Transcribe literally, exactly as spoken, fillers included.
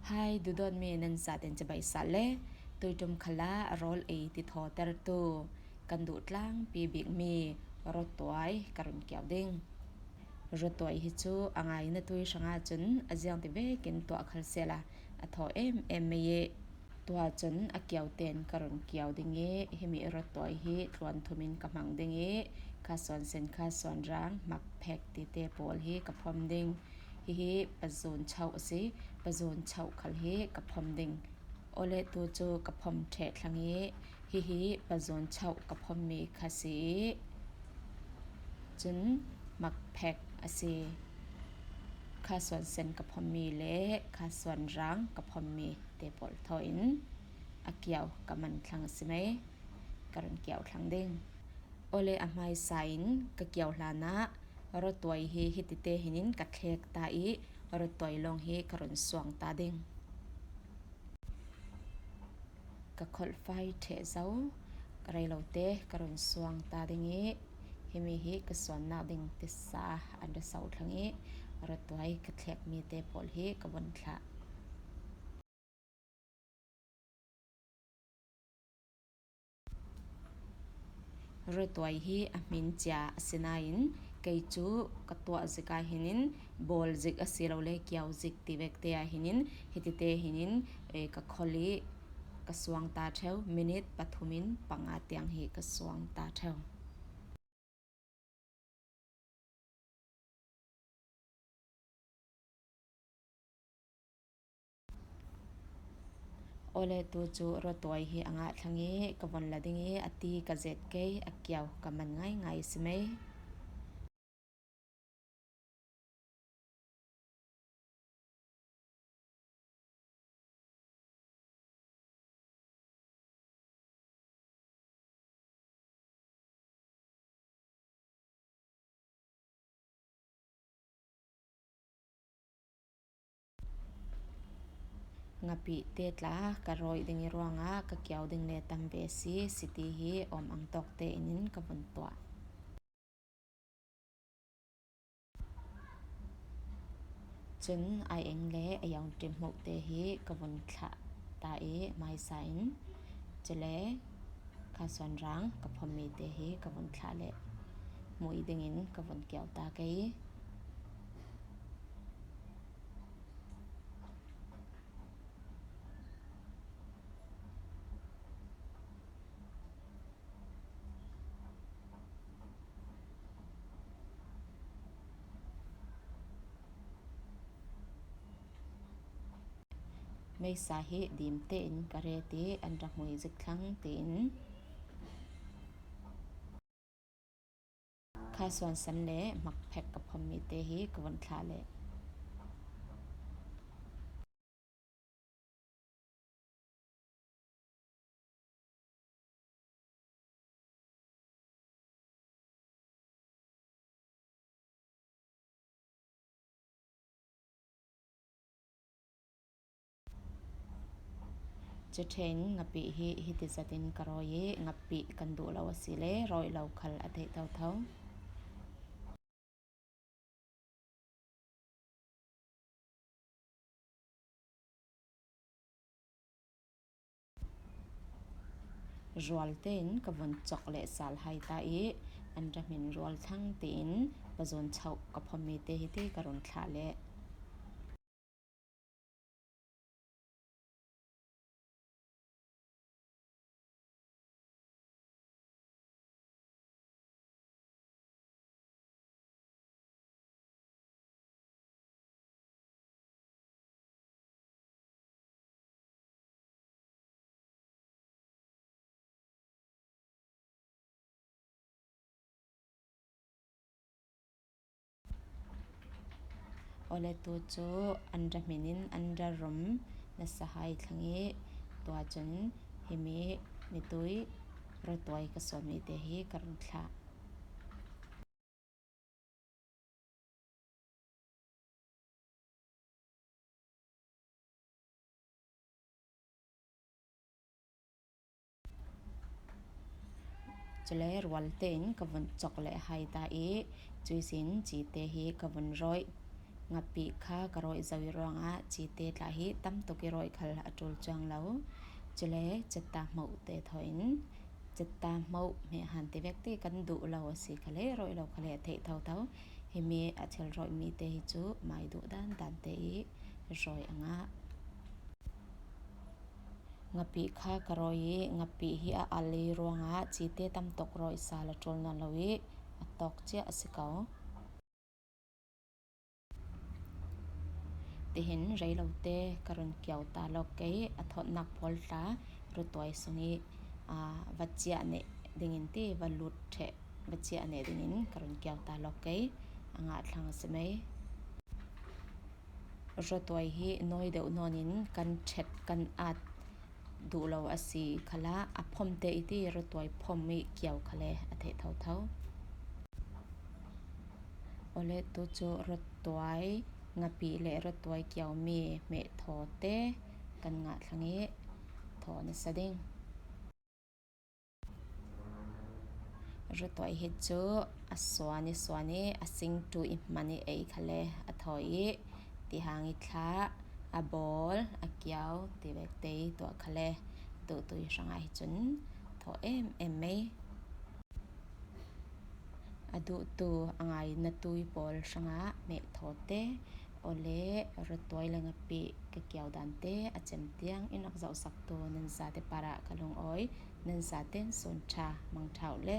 Hai, duhdawtmi nan zaten cibai sat le, tuiṭum khalah rawl ei tithawtertu kan duh tlangpi bikmi rawtuai ka run kiau ding. Rawtuai hi cu a ngaina tui hrangah cun a ziangti vekin tuah khal sehla a thaw em em mei i, tua cun a kiaute'n ka run kiau ding i, himi rawtuai hi tluan thum in ka hmang ding i, khasuan sen, khasuan rang, hmakphek tite pawl hi ka phom ding. Hihi pazun chauh a si, pazun chauh khal hi ka phom ding. Awle tu cu ka phom ṭheh thlang i, hihi pazun chauh ka phommi kha si i, cun hmakphek a si. Khasuan sen ka phommi le khasuan rang ka phommi te pawl thaw in a kiau ka man thlang a si mei. Ka run kiau thlang ding. Awle a hmaisa in ka kiau hlanah rawtuai hi hitite hin in ka thlek ta i, rawtuai lawng hi ka run suang ta ding. Ka kholhfai ṭheh zo, ka rei lote ka run suang ta ding i, himi hi ka suannak ding tisa an ra so thlang i, rawtuai ka thlekmi te pawl hi ka vun thlah. Rawtuai hi a hmin cia a si nain, kei cu ka tuah zik ah hin in, bawl zik asilole kiau zik ti vekte ah hin in, hitite hin in, eh, ka kholh i ka suang ta ṭheu, minit pathum in panga tiang hi ka suang ta ṭheu. Awle tu cu rawtuai hi a ngah thlang i ka vun la ding i, a ti ka zet kei, a kiau ka man ngaingai si mei. Ngapih te tla ka rawih ding i ruangah ka kiau ding le tam ve si, siti hi awm ang tawk tein in ka vun tuah. Cun aieng le a yongṭim hmuh te hi ka vun thlah ta i hmaisa in, cule khasuan rang ka phommi te hi ka vun thlah le hmui dingin ka vun kiau ta kei. Meisa hi dim tein ka ret i an ra hmui zik thlang tiin. Khasuan san le hmakphek ka phommi te hi ka vun thlah le. Cuṭhen ngapih hi hiti zatin ka rawi i, ngapih kan duh lo asile rawi lo khal a theih thotho. Rual tein ka vun cawk le sal hai ta i, an ra hmin rual thlang tiin pazun chauh ka phommi te hiti ka run thlah le. Awle tu cu an ra hmin in an ra rum nasa hai thlang i, tua cun himi mitui rawtuai ka suanmi te hi ka run thlah. Cule rual tein ka vun cawk le hai ta i, cuisin ci te hi ka vun rawih. Ngapih kha ka rawih zo i ruangah cite tla hi tam tuk i rawih khal a tul cuang lo. Cule cetta hmoh te thaw in, cetta hmoh hmeh han te vek te kan duh lo a si khale, rawih lo khale a theih thotho. Himi a thil rawih mi te hi cu mai duh dan dan te i rawih a ngah. Ngapih kha ka rawih i, ngapih hi a al i ruangah cite tam tuk rawih sal a tul nawn lo i a tawk ciah a si ko. Tihin rei lo te ka run kiau ta lawk kei, a thawtnak pawl tla rutuai sung i, aa, va ciah neh dingin ti, va lut ṭheh, va ciah neh dingin ka run kiau ta lawk kei, a ngah thlang a si mei. Rutuai hi nawi deuh nawn in kan ṭhet kan at duh lo a si khalah a phom te i ti, rutuai phom i kiau khale a theih thotho. Awle tu cu rutuai ngapih le rutuai kiau mi hmeh thaw te kan ngah thlang i thaw na sa ding. Rutuai hi cu a suan i suan i a singtu i hman i ei khale a thaw i, tihang i thlah, a bawl, a kiau ti vek te i tuah khale duhtu i hrangah hi cun thaw em em mei. A duhtu a ngai na tui pawl hrangah hmeh thaw te, awle rutuai le ngapih ka kiau dan te a cem tiang in rak zohsaktu nan zate parah ka lungawi, nan zate in sun ṭha mang ṭha uh le.